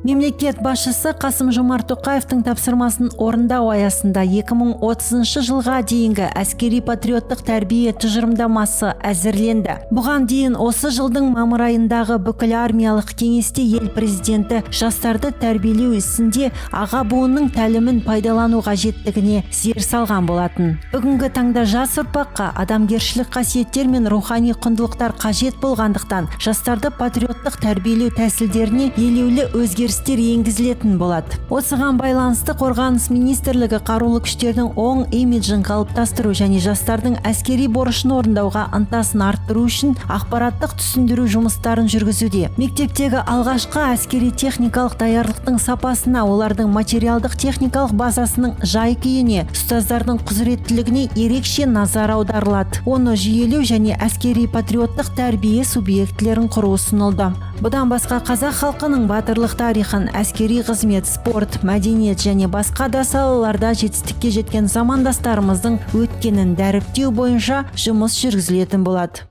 Мемлекет басшысы Қасым Жомарт Тоқаевтың тапсырмасын орындау аясында 2030 жылға дейінгі әскери патриоттық тәрбие тұжырымдамасы әзірленді. Бұған дейін осы жылдың мамыр айындағы бүкіл армиялық кеңесте ел президенті жастарды тәрбиелеу ісінде аға буынның тәлімін пайдалану қажеттігіне зер салған болатын. Бүгінгі таңда жас ұрпаққа адамгершілік қасиеттер мен рухани құндылықтар қажет болғандықтан, жастарды патриоттық тәрбиелеу тәсілдеріне елеулі өзгерістер енгізілетін болады. Осыған байланысты Қорғаныс министрлігі қарулы күштердің оң имиджін қалыптастыру және жастардың әскери борышын орындауға ынтасын арттыру үшін ақпараттық түсіндіру жұмыстарын жүргізуде. Мектептегі алғашқы әскери техникалық даярлықтың сапасына, олардың материалдық техникалық базасының жай күйіне, ұстаздардың құзыреттілігіне ерекше назар аударылады. Оны жүйелеу және әскери патриоттық тәрбие субъектілерін құру ұсынылды. Бұдан басқа, қазақ халқының батырлық тарихын, әскери қызмет, спорт, мәдениет және басқа да салаларда жетістікке жеткен замандастарымыздың өткенін дәріптеу бойынша жұмыс жүргізілетін болады.